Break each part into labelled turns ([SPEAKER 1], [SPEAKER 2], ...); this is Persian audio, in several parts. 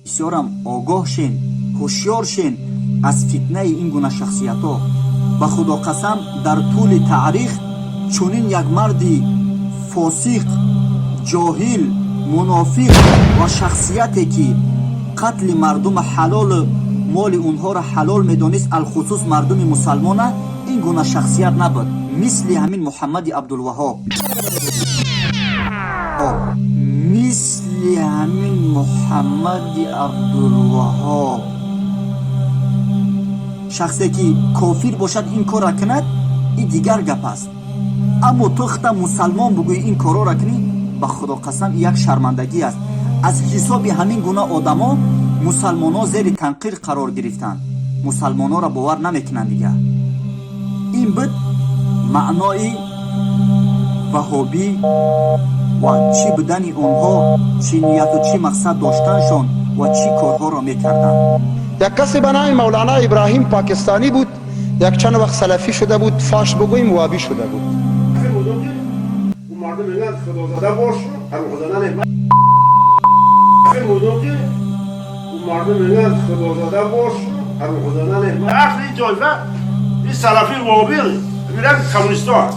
[SPEAKER 1] بسیارم آگاه شین، هوشیار شین از فتنه این گونه شخصیت ها. به خدا قسم در طول تاریخ چنین یک مردی فاسق، جاهل، منافق و شخصیتی که قتل مردم حلال، مال اونها را حلال میدانست، الخصوص مردم مسلمانه، این گونه شخصیت نبود مثل همین محمد عبدالوهاب. مثل همین محمد عبدالوهاب، شخصی که کافر باشد این کار را کند، این دیگر گپ است. اما تو خودت مسلمان بگویی این کارا را کنی، به خدا قسم یک شرمندگی است. از حساب همین گونه آدما مسلمان ها زیر تنقیر قرار گرفتند، مسلمان ها را باور نمیکنند دیگه. این بود معنای وهابی و چی بدن اونها، چی نیت و چی مقصد داشتنشان و چی کارها را میکردند.
[SPEAKER 2] یک کسی به نام مولانا ابراهیم پاکستانی بود، یک چند وقت سلفی شده بود، فاش بگوییم وابی شده بود.
[SPEAKER 3] مردم میگن خدا زده باش، خدا نه. مردم میگن خدا زده باش، خدا نه. اصل این جایزه این سلفی وابی میرن کمونیستا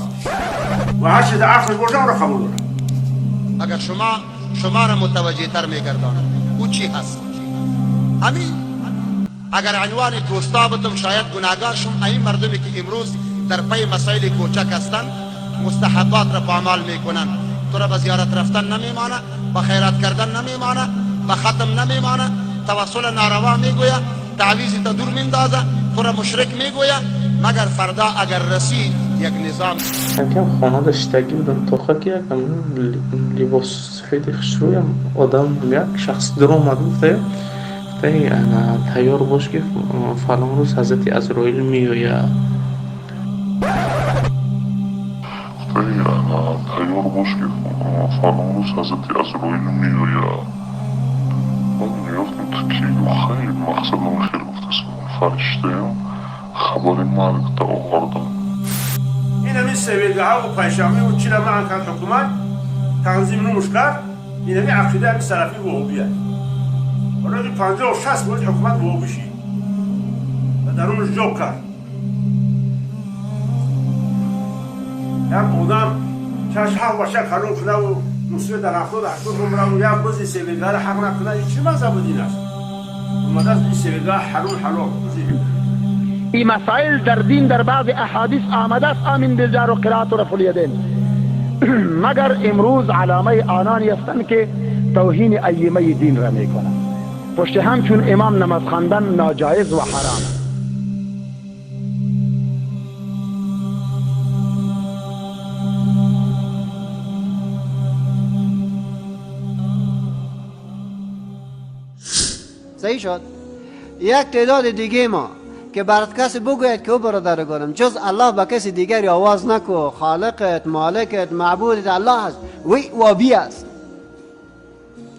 [SPEAKER 3] و هر چیز عقل باشه اون را قبول دارن.
[SPEAKER 2] اگر شما را متوجه تر میگردانم او چی هست. همین اگر عنوان دوستا بتم شاید گناهگار شم. این مردمی که امروز در پی مسائل کوچک هستند، مستحبات را پامال میکنن، تو را به زیارت رفتن نمیمانه، به خیرات کردن نمیمانه، به ختم نمیمانه، توسل ناروا میگویه، تعویذ تا دور میندازه، تو را مشرک میگویه. مگر فردا اگر رسید یک نظام.
[SPEAKER 4] کم کم خانه داشتگی بودم تا که یکم لباس سفید خوشرویم آدم، یک شخص در اومد، گفته تیار باش که فلان روز حضرت عزرائیل میآید.
[SPEAKER 5] تیار باش که فلان روز حضرت عزرائیل میآید. من میگفتم تو کی؟ خیلی مقصدم خیلی گفته فرشته خبر مرگ تا آوردم.
[SPEAKER 3] این همین سویلگه ها و پیشامی و چی را معن کرد حکومت تنظیم نموش کرد. این همین عقیده همین سلفی وهابیه. حالا که 50 و 60 باید حکومت وهابی شید و درونش جاب کرد. یک آدم چشم حق باشه کلون کنه و نصفه در 70 80 عمره و یک بزی سویلگه را حق نکنه، این چه مذهب دین است؟ اومده از این سویلگه حلال حلال.
[SPEAKER 6] این مسائل در دین در بعض احادیث آمده است، آمین بالجار و قرائت و رفع الیدین. مگر امروز علامه آنانی هستند که توهین ائمه دین را میکنند. پشت همچون امام نماز خواندن ناجایز و حرام.
[SPEAKER 7] صحیح شد. یک تعداد دیگه ما که برات کسی بگوید که او برادرگانم جز الله به کسی دیگری آواز نکو، خالقت، مالکت، معبودت الله است، وی وابی است.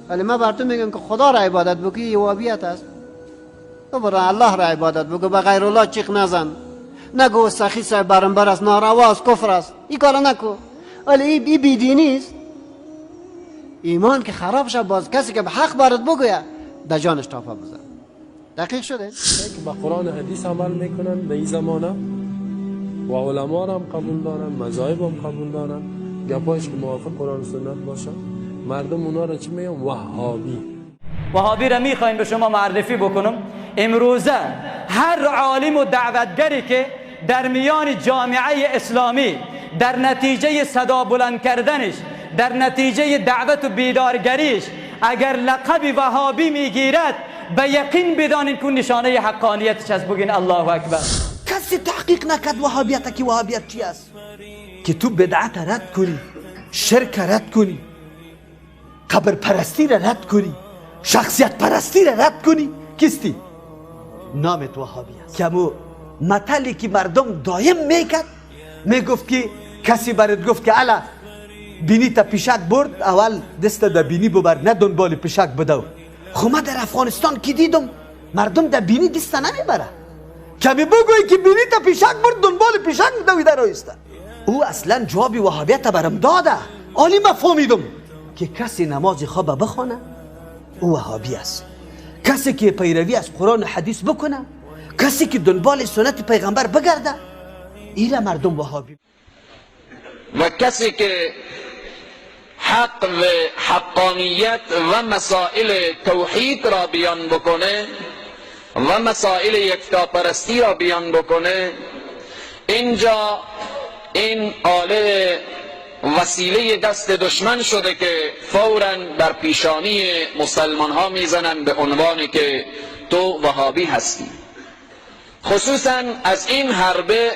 [SPEAKER 7] ولی ما بر تو میگم که خدا را عبادت بکنی، وابیت است. تو برای الله را عبادت بکن، به غیر الله چیخ نزن، نگو سخی صاحب برنبر است، ناروا است، کفر است، این کارا نکو. ولی این بیدینی است. ایمان که خراب شد، باز کسی که به حق برات بگوید در جانش تاپه بزن. دقیق شده؟
[SPEAKER 8] که با قرآن و حدیث عمل میکنن در این زمانه و علما را هم قبول دارن، مذاهب هم قبول دارن، گپایش که موافق قرآن و سنت باشه، مردم اونا را چی میگن؟ وهابی.
[SPEAKER 9] وهابی را میخوایم به شما معرفی بکنم. امروزه هر عالم و دعوتگری که در میان جامعه اسلامی در نتیجه صدا بلند کردنش، در نتیجه دعوت و بیدارگریش اگر لقب وهابی میگیرد، به یقین بدانید که نشانه حقانیتش است. بگین الله اکبر.
[SPEAKER 10] کسی تحقیق نکرد وهابیت که وهابیت چی است، که تو بدعت رد کنی، شرک رد کنی، قبر پرستی را رد کنی، شخصیت پرستی را رد کنی، کیستی؟ نامت وهابی است. که امو متلی که مردم دایم میکرد، میگفت که کسی برات گفت که الا بینی تا پیشک برد، اول دست در بینی ببر، نه دنبال پیشک بدو. خب من در افغانستان که دیدم مردم در بینی دست نمیبره، کمی بگویی که بینی تا پیشک برد، دنبال پیشک دویده رایسته. او اصلا جواب وهابیت برم داده. عالی، ما فهمیدم که کسی نماز خواب بخوانه او وهابی است، کسی که پیروی از قرآن و حدیث بکنه، کسی که دنبال سنت پیغمبر بگرده، ایره مردم وهابی.
[SPEAKER 11] و کسی که حق و حقانیت و مسائل توحید را بیان بکنه و مسائل یکتاپرستی را بیان بکنه، اینجا این آله وسیله دست دشمن شده که فوراً بر پیشانی مسلمان ها میزنن به عنوانی که تو وهابی هستی. خصوصا از این حربه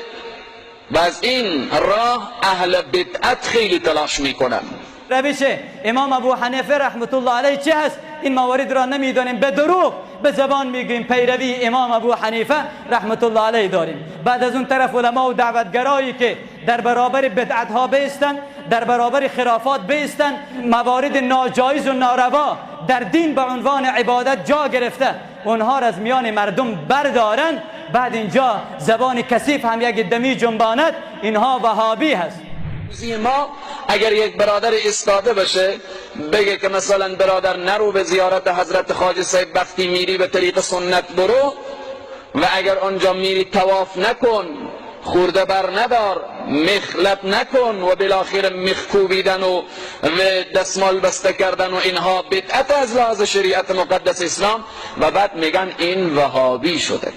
[SPEAKER 11] و از این راه اهل بدعت خیلی تلاش میکنن.
[SPEAKER 9] روش امام ابو حنیفه رحمت الله علیه چه هست؟ این موارد را نمیدانیم، به دروغ به زبان میگیم پیروی امام ابو حنیفه رحمت الله علیه داریم. بعد از اون طرف علما و دعوتگرایی که در برابر بدعت ها بیستن، در برابر خرافات بیستن، موارد ناجایز و ناروا در دین به عنوان عبادت جا گرفته، اونها را از میان مردم بردارن. بعد اینجا زبان کثیف هم یک دمی جنباند، اینها وهابی هست.
[SPEAKER 11] ما اگر یک برادر ایستاده بشه بگه که مثلا برادر نرو به زیارت حضرت خواجه صاحب وقتی میری به طریق سنت برو، و اگر آنجا میری طواف نکن، خورده بر ندار، مخلب نکن و بالاخره مخ کوبیدن و دستمال بسته کردن و اینها بدعت از لحاظ شریعت مقدس اسلام، و بعد میگن این وهابی شده،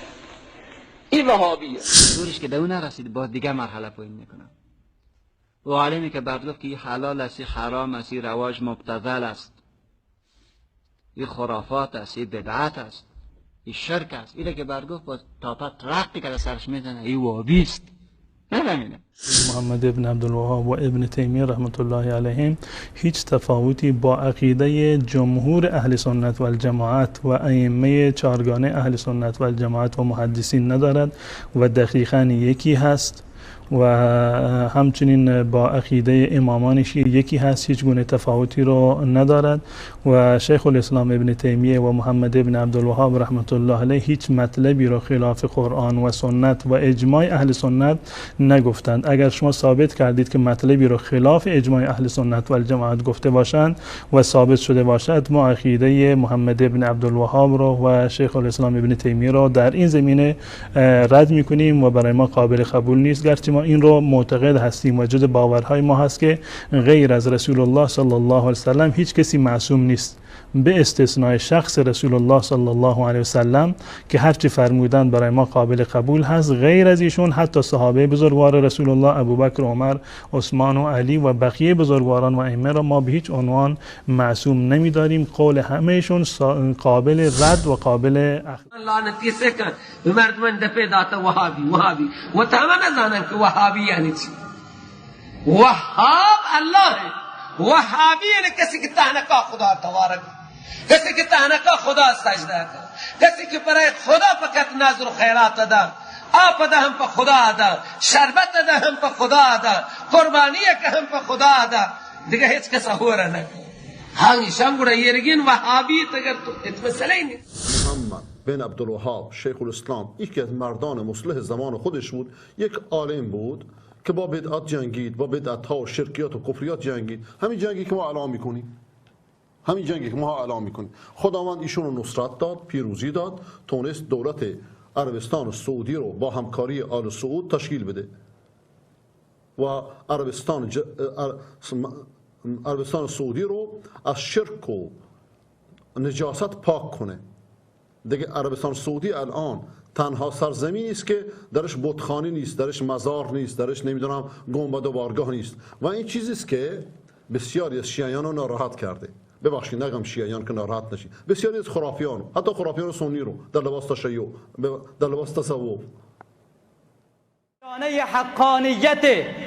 [SPEAKER 11] این وهابیه.
[SPEAKER 12] دورش که به اون نرسید با دیگه مرحله پایین میکنم. و عالمی که بعد گفت که این حلال است، این حرام است، این رواج مبتذل است، این خرافات است، این بدعت است، این شرک است، اینه که بعد گفت با تاپت رقی که سرش میزنه این وهابی است.
[SPEAKER 13] محمد ابن عبدالوهاب و ابن تیمیه رحمت الله علیهم هیچ تفاوتی با عقیده جمهور اهل سنت و الجماعت و ائمه چهارگانه اهل سنت و الجماعت و محدثین ندارد و دقیقاً یکی هست و همچنین با عقیده امامان شیعه یکی هست، هیچ گونه تفاوتی رو ندارد. و شیخ الاسلام ابن تیمیه و محمد ابن عبدالوهاب رحمت الله علیه هیچ مطلبی رو خلاف قرآن و سنت و اجماع اهل سنت نگفتند. اگر شما ثابت کردید که مطلبی رو خلاف اجماع اهل سنت و الجماعت گفته باشند و ثابت شده باشد، ما عقیده محمد ابن عبدالوهاب رو و شیخ الاسلام ابن تیمیه رو در این زمینه رد میکنیم و برای ما قابل قبول نیست، گرچه ما این رو معتقد هستیم و جز باورهای ما هست که غیر از رسول الله صلی الله علیه وسلم هیچ کسی معصوم نیست، به استثنای شخص رسول الله صلی الله علیه وسلم که هرچی فرمودند برای ما قابل قبول هست. غیر از ایشون حتی صحابه بزرگوار رسول الله ابوبکر، عمر، عثمان و علی و بقیه بزرگواران و ائمه را ما به هیچ عنوان معصوم نمیداریم. قول همهشون قابل رد و قابل اخذ.
[SPEAKER 14] لعنتی سکن به مردم دفعه داته وهابی وهابی و تمام نزانن که وهابی یعنی چی. وهاب الله، وهابی یعنی کسی که تنها خدا تبارک، کسی که تنها خدا سجده کرد، کسی که برای خدا فقط نظر و خیرات ادا، آب ادا هم په خدا ادا، شربت ادا هم په خدا ادا، قربانی که هم په خدا ادا، دیگه هیچ کس هوره نکنه. همیشه گوره یرگین وهابی تگر تو هیچ مسئله نیست.
[SPEAKER 15] محمد بن عبدالوهاب شیخ الاسلام یکی از مردان مصلح زمان خودش بود، یک عالم بود که با بدعت جنگید، با بدعت ها و شرکیات و کفریات جنگید. همین جنگی که ما الان میکنیم، همین جنگی که ما الان میکنیم. خداوند ایشون رو نصرت داد، پیروزی داد، تونست دولت عربستان و سعودی رو با همکاری آل سعود تشکیل بده و عربستان سعودی رو از شرک و نجاست پاک کنه. دیگه عربستان سعودی الان تنها سرزمینی است که درش بتخانه نیست، درش مزار نیست، درش نمیدونم گنبد و بارگاه نیست و این چیزی است که بسیاری از شیعیان رو ناراحت کرده. ببخشید نگم شیعیان که ناراحت نشید، بسیاری از خرافیان، حتی خرافیان سنی رو در لباس تشیع، در لباس تصوف.
[SPEAKER 9] حقانیت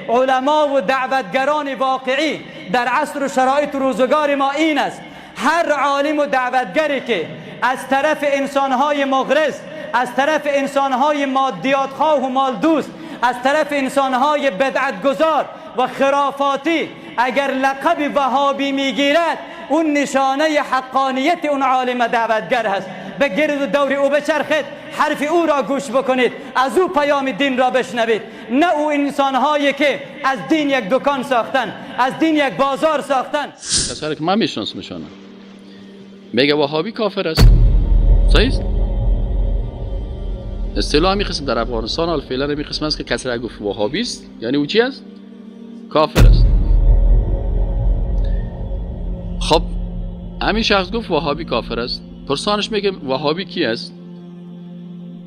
[SPEAKER 9] علما و دعوتگران واقعی در عصر و شرایط روزگار ما این است: هر عالم و دعوتگری که از طرف انسانهای مغرض، از طرف انسانهای مادیات خواه و مال دوست، از طرف انسانهای بدعتگذار و خرافاتی اگر لقب وهابی میگیرد، اون نشانه حقانیت اون عالم دعوتگر هست. به گرد و دور او بچرخید، حرف او را گوش بکنید، از او پیام دین را بشنوید، نه او انسانهایی که از دین یک دکان ساختن، از دین یک بازار ساختن.
[SPEAKER 16] کسایی که من میشناسمشان میگه وهابی کافر است. صحیح است؟ اصطلاح همی قسم در افغانستان حال فعلا همی قسم است که کسی را گفت وهابی است یعنی او چی است؟ کافر است. خب همین شخص گفت وهابی کافر است. پرسانش میگه وهابی کی است؟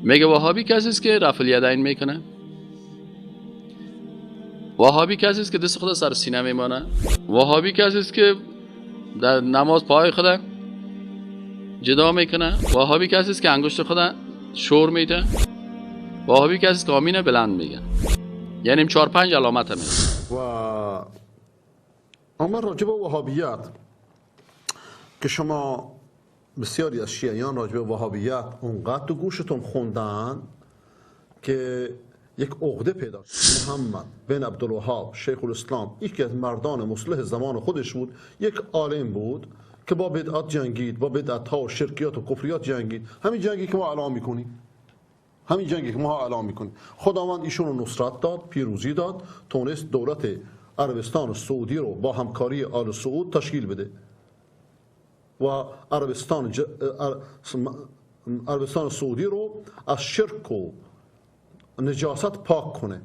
[SPEAKER 16] میگه وهابی کسی است که رفع الیدین میکنه، وهابی کسی است که دست خود سر سینه میمانه، وهابی کسی است که در نماز پای خود جدا میکنه، وهابی کسی است که انگشت خود شور میده، وهابی کسی است که آمین بلند میگه. یعنی 4 5 علامت هم.
[SPEAKER 15] و اما راجب وهابیت که شما بسیاری از شیعیان راجب وهابیت اونقدر تو گوشتون خوندن که یک عقده پیدا شد. محمد بن عبدالوهاب شیخ الاسلام یکی از مردان مصلح زمان خودش بود، یک عالم بود که با بدعات جنگید، با بدعت ها و شرکیات و کفریات جنگید. همین جنگی که ما الان میکنیم، همین جنگی که ما الان میکنیم. خداوند ایشون رو نصرت داد، پیروزی داد، تونست دولت عربستان سعودی رو با همکاری آل سعود تشکیل بده و عربستان سعودی رو از شرک و نجاست پاک کنه.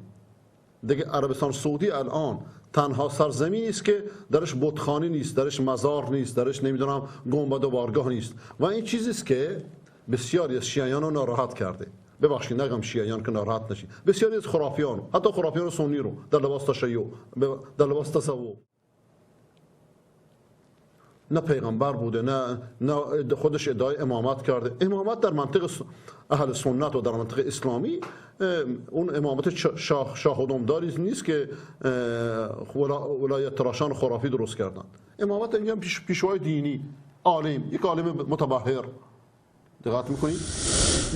[SPEAKER 15] دیگه عربستان سعودی الان تنها سرزمینی است که درش بتخانه نیست، درش مزار نیست، درش نمیدونم گنبد و بارگاه نیست. و این چیزی است که بسیاری از شیعیان رو ناراحت کرده. ببخشید نگم شیعیان که ناراحت نشید، بسیاری از خرافیان، حتی خرافیان سنی رو در لباس تشیع، در لباس تصوف، نه پیغمبر بوده، نه خودش ادعای امامت کرده. امامت در منطق اهل سنت و در منطق اسلامی اون امامت شاه و دمداری نیست که ولایت تراشان خرافی درست کردن. امامت اینجا پیشوای دینی، عالم، یک عالم متبحر. دقت میکنید؟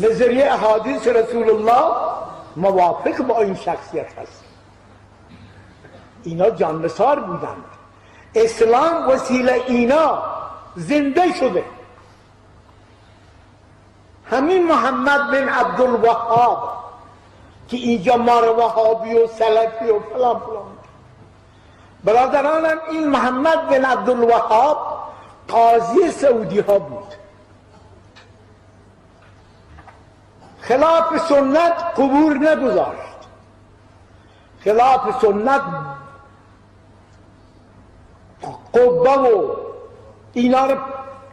[SPEAKER 6] نظریه احادیث رسول الله موافق با این شخصیت هست. اینا جاننثار بودند. اسلام وسیله اینا زنده شده. همین محمد بن عبدالوهاب که اینجا ما رو وهابی و سلفی و فلان فلان، برادرانم این محمد بن عبدالوهاب قاضی سعودی ها بود. خلاف سنت قبور نگذاشت، خلاف سنت قبه و اینا رو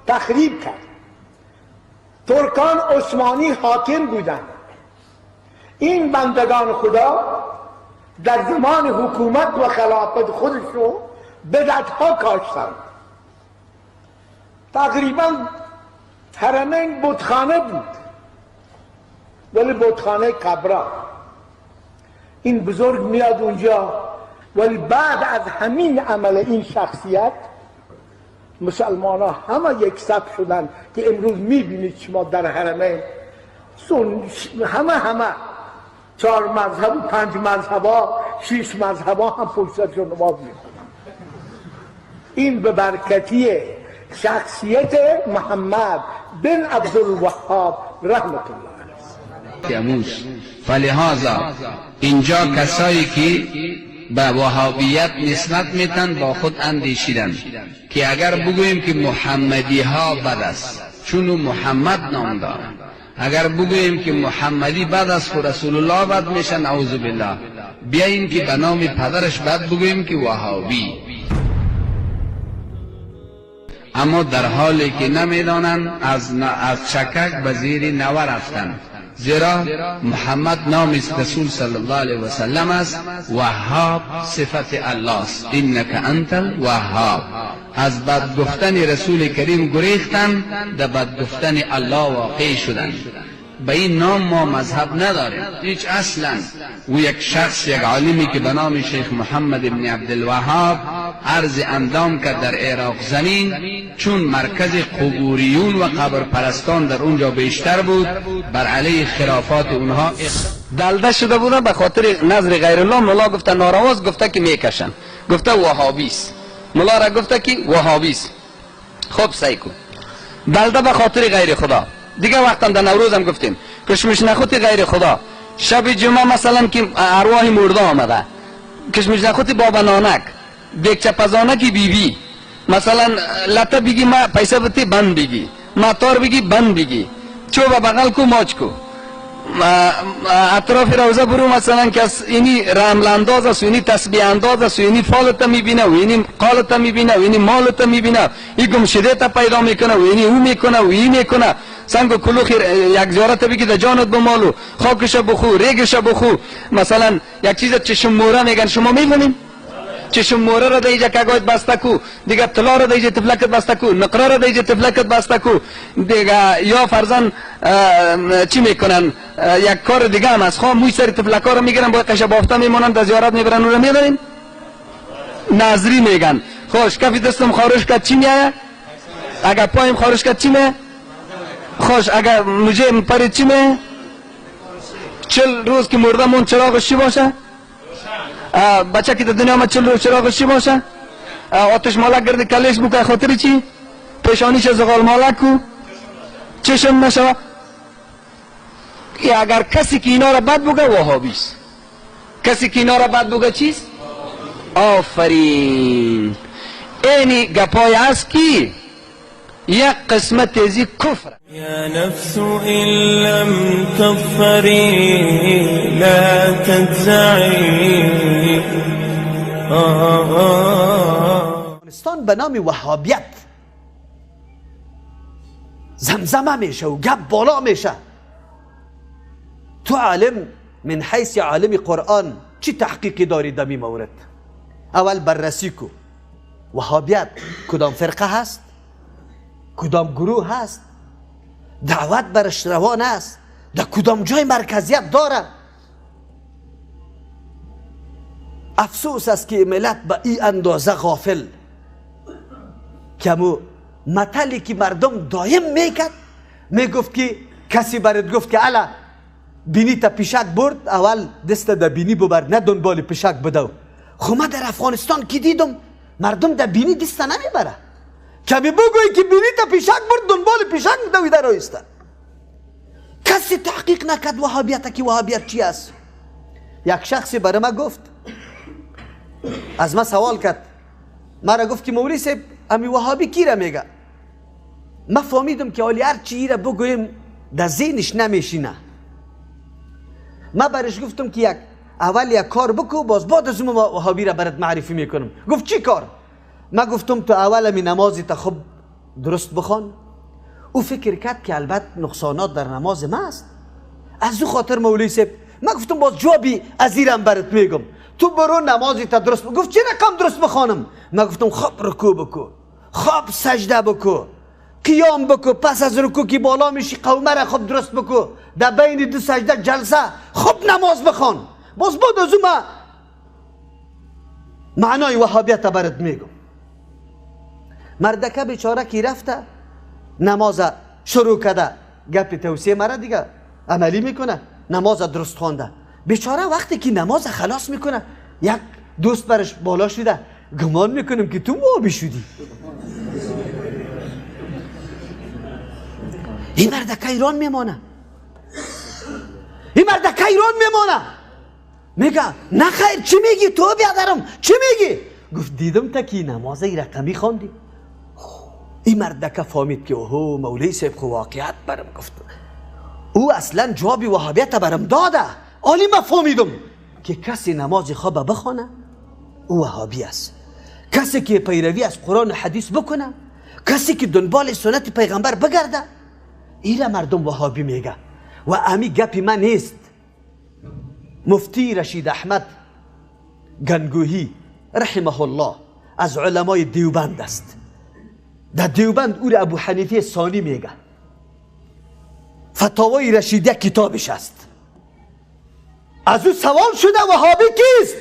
[SPEAKER 6] تخریب کرد. ترکان عثمانی حاکم بودند. این بندگان خدا در زمان حکومت و خلافت خودشون بدعت‌ها کاشتند. تقریبا حرمین بتخانه بود، ولی بتخانه کبرا. این بزرگ میاد اونجا، ولی بعد از همین عمل این شخصیت مسلمان ها همه یک صف شدن که امروز میبینید شما در حرمین همه 4 مذهب و 5 مذهب ها 6 مذهب ها هم پشت نماز میخونن. این به برکتی شخصیت محمد بن عبدالوهاب رحمت الله
[SPEAKER 17] علیه. فلهذا اینجا کسایی که به وهابیت نسبت میتن با خود اندیشیدن که اگر بگوییم که محمدی ها بد است چون محمد نام دارد، اگر بگوییم که محمدی بد است خود رسول الله بد میشن، اعوذ بالله، بیاییم که به نام پدرش بد بگوییم که وهابی. اما در حالی که نمیدانند از چکک به زیر نوه رفتند، زیرا محمد نام رسول صلی الله علیه و سلم است، وهاب صفت الله است، انک انت الوهاب. از بد گفتن رسول کریم گریختن، در بد گفتن الله واقع شدن. به این نام ما مذهب نداریم هیچ اصلا. و یک شخص، یک عالمی که به نام شیخ محمد ابن عبدالوهاب عرض اندام کرد در عراق زمین، چون مرکز قبوریون و قبر پرستان در اونجا بیشتر بود، بر علیه خرافات اونها دلده شده بودن. به خاطر نظر غیر الله ملا گفته نارواز، گفته که میکشن، گفته وهابیست، ملا را گفته که وهابیست. خب سعی کن دلده به خاطر غیر خدا. دیگه وقتم در نوروز هم گفتیم کشمش نخوت غیر خدا، شب جمعه مثلا که ارواح مرده آمده، کشمش نخوت بابا نانک، دیگچه پزانک بی بی، مثلا لطه بگی ما پیسه بتی بند بگی، ماتار بگی بند بگی، چوب بغل کو ماچ کو، اطراف روزه برو مثلا کس اینی رمل انداز است، اینی تسبیح انداز است، اینی فالت میبینه و اینی قالت میبینه و اینی مالت میبینه، این گمشده تا پیدا میکنه و اینی او میکنه و این میکنه، سنگ و کلوخ یک زیارت بگی در جانت بمالو، خاکش بخو، ریگش بخو. مثلا یک چیز چشم موره میگن، شما میفهمین؟ چشم موره را دیجا کگایت بسته کو، دیگه طلا را دیجا تفلکت بسته کو، نقره را دیجا تفلکت بسته کو، دیگه یا فرزن چی میکنن یک کار دیگه هم از خواه موی سر تفلکا را میگیرن، باید قشه بافته میمونن، در زیارت میبرن، او را میدارین نظری میگن. خوش کفی دستم خارش کرد چی میایه؟ اگر پایم خارش کرد چی میایه؟ خوش اگر مجه پرید چی میایه؟ 40 روز که مرده مون چراغش چی باشه؟ بچه که در دنیا ما 40 روز چراغش چی باشه؟ آتش مالک گرد کلش بکه خاطر چی؟ پیشانیش زغال مالک کو چشم نشوه. اگر کسی که اینا را بد بگه وهابیست. کسی که اینا را بد بگه چیست؟ آفرین. اینی گپای است کی یک قسمت ازی کفر.
[SPEAKER 18] یا نفس إن لم تظفری لا تجزعی.
[SPEAKER 10] افغانستان به نام وهابیت زمزمه میشه و گپ بالا میشه. تو عالم من حیث عالم قرآن چی تحقیقی داری در این مورد؟ اول بررسی کو وهابیت کدام فرقه هست، کدام گروه هست، دعوت برش روان است، در کدام جای مرکزیت داره. افسوس است که ملت به این اندازه غافل که مو متلی که مردم دایم میکرد، میگفت که کسی برات گفت که الا بینی تا پیشک برد، اول دست در بینی ببر نه دنبال پیشک بدو. خب من در افغانستان که دیدم مردم در بینی دست نمیبره، کمی بگویی که بینی تا پیشک برد دنبال پیشک دویده رایسته. کسی تحقیق نکرد وهابیت که وهابیت چی است. یک شخصی برای ما گفت، از ما سوال کرد، مرا گفت که مولوی صاحب امی وهابی کی را میگه؟ ما فهمیدم که حالی هر چی را بگویم در ذهنش نمیشینه. ما برش گفتم که یک اول یک کار بکو، باز بعد از اون وهابی را برات معرفی میکنم. گفت چی کار؟ ما گفتم تو اول می نمازی تا خوب درست بخوان. او فکر کرد که البته نقصانات در نماز ما است، از او خاطر مولوی صاحب. ما گفتم باز جوابی از ایران برات میگم، تو برو نمازی تا درست. گفت چه رقم درست بخوانم؟ ما گفتم خب رکوع بکو، خب سجده بکو، قیام بکو، پس از رکوع که بالا میشی قومه را خب درست بکو، در بین دو سجده جلسه خب نماز بخوان. باز بعد از او ما معنای وهابیت برات میگم. مردکه بیچاره کی رفته نماز شروع کرده، گپ توصیه مرا دیگه عملی میکنه، نماز درست خوانده. بیچاره وقتی که نماز خلاص میکنه یک دوست برش بالا شده، گمان میکنم که تو وهابی شدی. این مردکه ایران میمانه، این مردکه ایران میمانه. میگه نه خیر، چی میگی تو بیادرم، چی میگی؟ گفت دیدم تا که نماز رقمی خواندی. این مردکه فهمید که اوه مولوی صاحب خو واقعیت برم گفت، او اصلا جواب وهابیت برم داده. عالی ما فهمیدم که کسی نماز خواب بخوانه او وهابی است، کسی که پیروی از قرآن و حدیث بکنه، کسی که دنبال سنت پیغمبر بگرده، ایره مردم وهابی میگه. و امی گپی من نیست. مفتی رشید احمد گنگوهی رحمه الله از علمای دیوبند است. در دیوبند او را ابو حنیفه ثانی میگه. فتاوای رشیدیه کتابش است. از او سوال شده وهابی کیست؟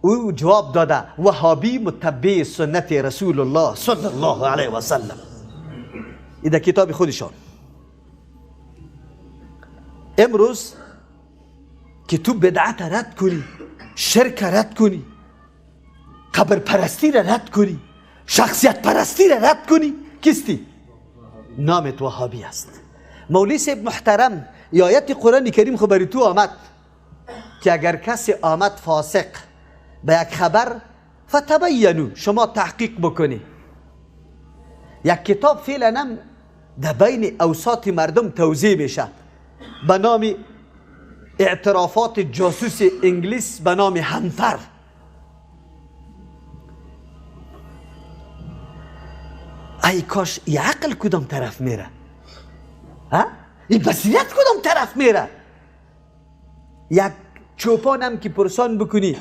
[SPEAKER 10] او جواب داده وهابی متبع سنت رسول الله صلی الله علیه و سلم. این در کتاب خودشان. امروز که تو بدعت رد کنی، شرک رد کنی، قبر پرستی را رد کنی، شخصیت پرستی را رد کنی، کیستی؟ نامت وهابی است. مولوی صاحب محترم، آیت قرآن کریم خو بری تو آمد که اگر کسی آمد فاسق به یک خبر فتبینو، شما تحقیق بکنی. یک کتاب فعلا هم در بین اوساط مردم توزیع میشه به نام اعترافات جاسوس انگلیس به نام همفر. ای کاش ای عقل کدام طرف میره؟ ها؟ این بصیرت کدام طرف میره؟ یک چوپان هم که پرسان بکنی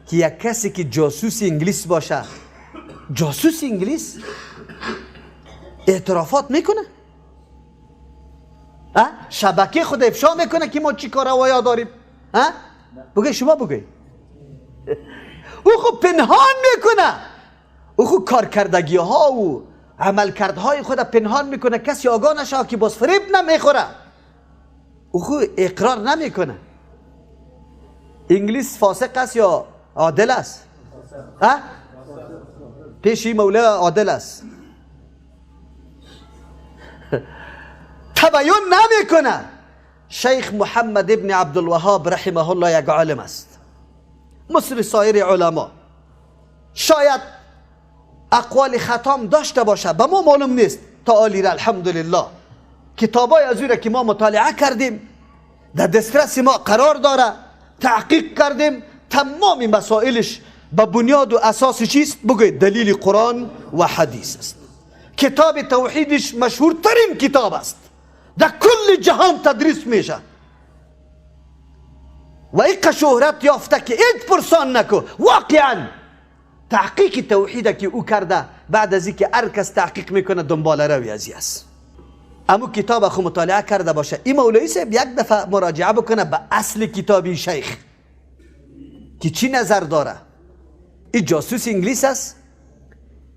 [SPEAKER 10] که یک کسی که جاسوس انگلیس باشه، جاسوس انگلیس اعترافات میکنه؟ ها؟ شبکه خود افشا میکنه که ما چی کاروایا داریم؟ ها؟ بگی شما بگی. او خب پنهان میکنه، او خب کارکردگی ها و عملکردهای خود پنهان میکنه، کسی آگاه نشه که باز فریب نمیخوره. او خو اقرار نمیکنه. انگلیس فاسق است یا عادل است؟ ها؟ پیشی مولا عادل است. تبیین نمیکنه. شیخ محمد ابن عبدالوهاب رحمه الله یک عالم است، مثل سایر علما. شاید اقوال خطام داشته باشه، به ما معلوم نیست تا آلی را الحمدلله. کتابای از او را که ما مطالعه کردیم در دسترس ما قرار داره، تحقیق کردیم، تمام مسائلش به بنیاد و اساس چیست؟ بگوید دلیل قرآن و حدیث است. کتاب توحیدش مشهورترین کتاب است، در کل جهان تدریس میشه و ایقه شهرت یافته که هیچ پرسان نکو. واقعا تحقیق توحید که او کرده، بعد از اینکه هر کس تحقیق میکنه دنبال روی ازی است. اما کتاب خو مطالعه کرده باشه، این مولوی صاحب یک دفعه مراجعه بکنه به اصل کتابی شیخ که چی نظر داره. این جاسوس انگلیس است،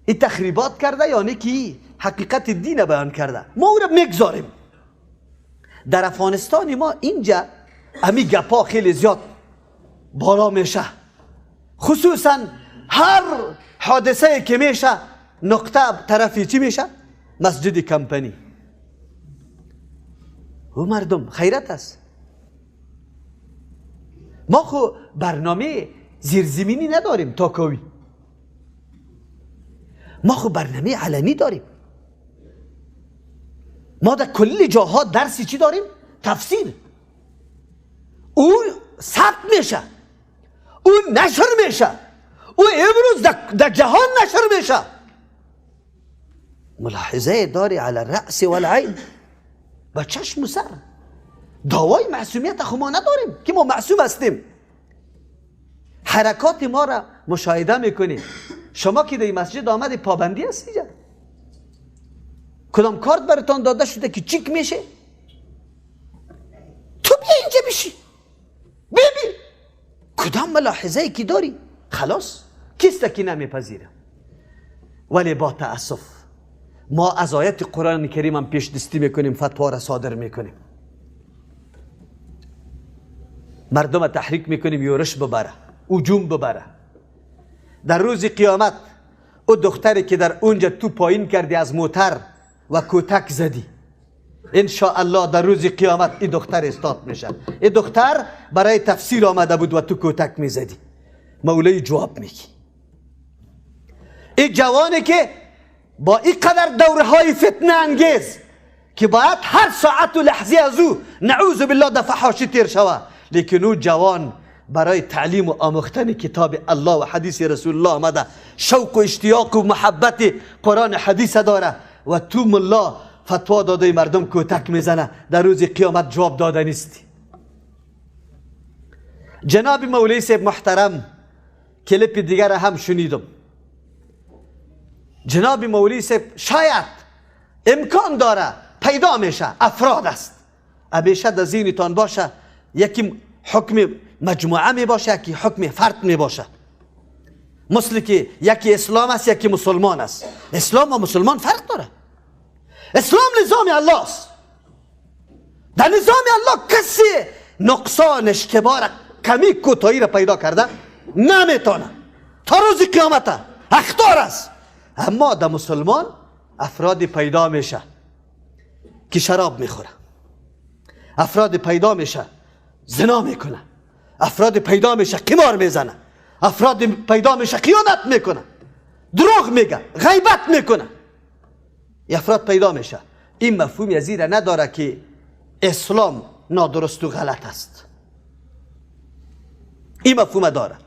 [SPEAKER 10] این تخریبات کرده یا نه که حقیقت دین بیان کرده. ما او را میگذاریم. در افغانستان ما اینجا امی گپا خیلی زیاد بالا میشه، خصوصا هر حادثه که میشه نقطه طرفی چی میشه؟ مسجد کمپنی. او مردم خیرت است. ما خو برنامه زیرزمینی نداریم تاکاوی، ما خو برنامه علنی داریم. ما در کل جاها درسی چی داریم؟ تفسیر. او ثبت میشه، او نشر میشه، او امروز در جهان نشر میشه. ملاحظه داری علی الرأس والعین، با چشم و سر. دعوای معصومیت خو ما نداریم که ما معصوم هستیم. حرکات ما را مشاهده میکنید. شما که در مسجد آمد پابندی هست اینجا، کدام کارت براتان داده شده که چیک میشه؟ تو بیا اینجا بشی ببین کدام ملاحظه که داری. خلاص کیست که نمیپذیره. ولی با تاسف ما از آیت قرآن کریم هم پیش دستی میکنیم، فتوا را صادر میکنیم، مردم تحریک میکنیم یورش ببره، هجوم ببره. در روز قیامت او دختری که در اونجا تو پایین کردی از موتر و کتک زدی، ان شاء الله در روز قیامت این دختر استاد میشه. این دختر برای تفسیر آمده بود و تو کتک میزدی. مولای جواب میگی. این جوانی که با این قدر دوره های فتنه انگیز که باید هر ساعت و لحظه از او نعوذ بالله در فحاشی تیر شوه، لیکن او جوان برای تعلیم و آموختن کتاب الله و حدیث رسول الله آمده، شوق و اشتیاق و محبت قرآن حدیث داره و تو ملا فتوا داده مردم کتک میزنه، در روز قیامت جواب داده نیستی. جناب مولوی صاحب محترم کلیپ دیگر هم شنیدم. جناب مولوی صاحب شاید امکان داره پیدا میشه افراد است، همیشه در ذهنتان باشه یکی حکم مجموعه می باشه، یکی حکم فرد می باشه. مثل که یکی اسلام است یکی مسلمان است. اسلام و مسلمان فرق داره. اسلام نظام الله است. در نظام الله کسی نقصان اشتباه کمی کوتاهی را پیدا کرده نمیتونه تا روز قیامت اخطار است. اما در مسلمان افراد پیدا میشه که شراب میخوره، افراد پیدا میشه زنا میکنه، افراد پیدا میشه قمار میزنه، افراد پیدا میشه خیانت میکنه، دروغ میگه، غیبت میکنه. افراد پیدا میشه. این مفهوم از نداره که اسلام نادرست و غلط است. این مفهوم داره.